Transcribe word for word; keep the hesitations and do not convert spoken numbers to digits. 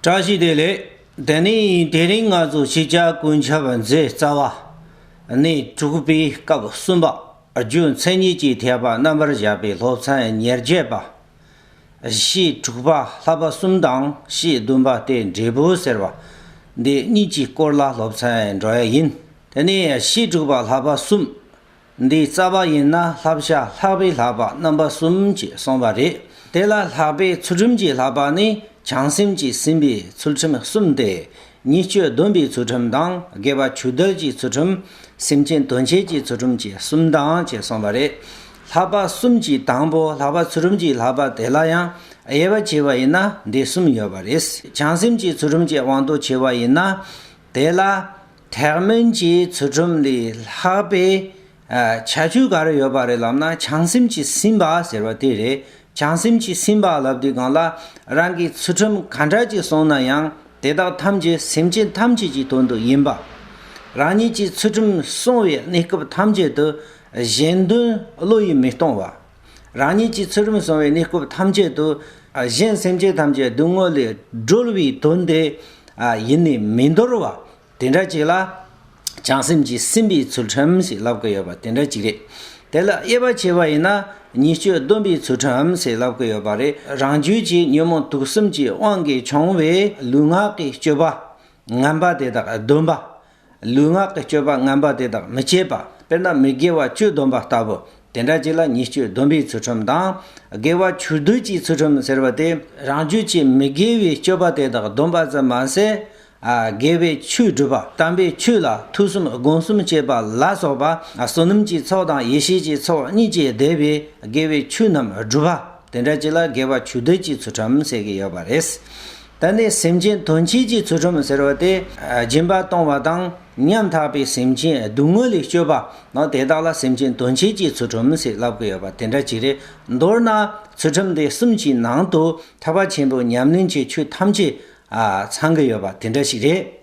བཀྲ་ཤིས་བདེ་ལེགས། དེ་ནས་དེ་རིང་ང་ཚོ་ཤེས་བྱ་ཀུན་ཁྱབ་མཛེས་རྩ་བ་ནས་དྲུག་པའི་སྐབས་གསུམ་པ། རྒྱུ་མཚན་ཉིད་ཀྱི་འཐད་པ་རྣམ་པར་བཞག་པའི་སློབ་ཚན་ཉེར་བརྒྱད་པ། བཤད་དྲུག་པ་བསླབ་པ་གསུམ་དང་བཤད་བདུན་པ་སྟེ་འབྲས་བུ་ཟེར་བ། འདི་གཉིས་ཀྱི་སྐོར་ལ་སློབ་ཚན་འགྲོ་ཡ་ཡིན། དེ་ནས་བཤད་དྲུག་པ་བསླབ་པ་གསུམ། འདིའི་རྩ་བ་ཡིན་ན་བསླབ་བྱ་ལྷག་པའི་བསླབ་པ་རྣམ་པ་གསུམ་ཅེས་གསུངས་པ་རེད། དེ་ལ་ལྷག་པའི་ཚུལ་ཁྲིམས་ཀྱི་བསླབ་པ་ནི་བྱང་སེམས་ཀྱིས་ཟིན་པའི་ཚུལ་ཁྲིམས་གསུམ་སྟེ། ཉེས་སྤྱོད་སྡོམ་པའི་ཚུལ་ཁྲིམས་དང་དགེ་བ་ཆོས་སྡུད་ཀྱི་ཚུལ་ཁྲིམས། སེམས་ཅན་དོན་བྱེད་ཀྱི་ཚུལ་ཁྲིམས་ཀྱི་གསུམ་དང་ཅེས་གསུངས་པ་རེད། བསླབ་པ་གསུམ་གྱི་དང་པོ་བསླབ་པ་ཚུལ་ཁྲིམས་ཀྱི་བསླབ་པ་དེ་ལ་ཡང་དབྱེ་བ་ཕྱེ་བ་ཡིན་ན་འདི་གསུམ་ཡོད་པ་རེད། བྱང་སེམས་ཀྱི་ཚུལ་ཁྲིམས་ཀྱི་དབང་དུ་ཕྱེ་བ་ཡིན་ན། དེ་ལ་ཐེག་དམན་གྱི་ཚུལ་ཁྲིམས་ལས་ལྷག་པའི་ཨ་ཁྱད་ཆོས་ག་རེ་ཡོད་པ་རེད་ལབ་ན། བྱང་སེམས་ཀྱིས་ཟིན་པ་ཟེར་བ་དེ་རེད། བྱང་སེམས་ཀྱིས་ཟིན་པ་ལབ་དུས་སྒང་ལ། རང་གིས་ཚུལ་ཁྲིམས་ག་འདྲ་ཅིག་སྲུང་ན་ཡང་དེ་དག་ཐམས་ཅད་སེམས་ཅན་ཐམས་ཅད་ཀྱི་དོན་དུ་ཡིན་པ། རང་ཉིད་ཀྱིས་ཚུལ་ཁྲིམས་སྲུང་བའི་གནས་སྐབས་ཐམས་ཅད་དུ་གཞན་དོན་བློ་ཡིས་མི་གཏོང་བ། རང་ཉིད་ཀྱིས་ཚུལ་ཁྲིམས་སྲུང་བའི་གནས་སྐབས་ཐམས་ཅད་དུ་གཞན་སེམས་ཅན་ཐམས་ཅད་སྡུག་བསྔལ་ལས་སྒྲོལ་བའི་དོན་དེ་ཡིན་ནས་མི་འདོར་བ། དེ་འདྲ་ཅིག་ལ་བྱང་སེམས་ཀྱིས་ཟིན་པའི་ཚུལ་ཁྲིམས་ཞེས་ལབ་ཀྱི་ཡོད་པ་དེ་འདྲ་ཅིག་རེད། དེ་ལ་དབྱེ་བ་ཕྱེ་བ་ཡིན་ན་ཉེས་སྤྱོད་སྡོམ་པའི་ཚུལ་ཁྲིམས་ཞེས་ལབ་ཀྱི་ཡོད་པ་རེད། རང་རྒྱུད་ཀྱི་ཉོན་མོངས་དུག་གསུམ་གྱི་དབང་གིས་བྱུང་བའི་ལུས་ངག་གི་སྤྱོད་པ་ངན་པ་དེ་དག་སྡོམ་པ། ལུས་ངག་གི་སྤྱོད་པ་ངན་པ་དེ་དག་མི་བྱེད་པ། དཔེར་ན་མི་དགེ་བ་བཅུ་སྡོམ་པ་ལྟ་བུ། དེ་འདྲ་ཅིག་ལ་ཉེས་སྤྱོད་སྡོམ་པའི་ཚུལ་ཁྲིམས་དང་། དགེ་བ་ཆོས་སྡུད་ཀྱི་ཚུལ་ཁྲིམས་ཟེར་བ་དེ། རང་རྒྱུད་ཀྱི་མི་དགེ་བའི་སྤྱོད་པ་དེ་དག་སྡོམ་པ་ཙམ་མ་ཟད། ཨ་དགེ་བའི་ཆོས་སྒྲུབ་པ། དམ་པའི་ཆོས་ལ་ཐོས་བསམ་སྒོམ་གསུམ་བྱེད་པ་ལ་སོགས་པ། བསོད་ནམས་ཀྱི་ཚོགས་དང་ཡེ་ཤེས་ཀྱི་ཚོགས་གཉིས་ཀྱིས་བདེ་བའི་དགེ་བའི་ཆོས་རྣམས་སྒྲུབ་པ། དེ་འདྲ་ཅིག་ལ་དགེ་བ་ཆོས་སྡུད་ཀྱི་ཚུལ་ཁྲིམས་ཟེར་གྱི་ཡོད་པ་རེད། ད་ནི་སེམས་ཅན་དོན་བྱེད་ཀྱི་ཚུལ་ཁྲིམས་ཟེར་བ་དེ། སྦྱིན་པ་གཏོང་བ་དང་ཉམ་ཐག་པའི་སེམས་ཅན་སྡུག་བསྔལ་ལས་སྐྱོབ་པ་ནང་དེ་དག་ལ་སེམས་ཅན་དོན་བྱེད་ཀྱི་ཚུལ་ཁྲིམས་ཟེར་ལབ་ཀྱི་ཡོད་པ་དེ་འདྲ་ཅིག་རེད། མདོར་ན་ཚུལ་ཁྲིམས་དེ་གསུམ་གྱི་ནང་དུ་ཐེག་པ་ཆེན་པོའི་ཉམས་ལེན་གྱི་ཆོས་ཐམས་ཅད་ཚང་གི་ཡོད་པ་དེ་འདྲ་ཞིག་རེད།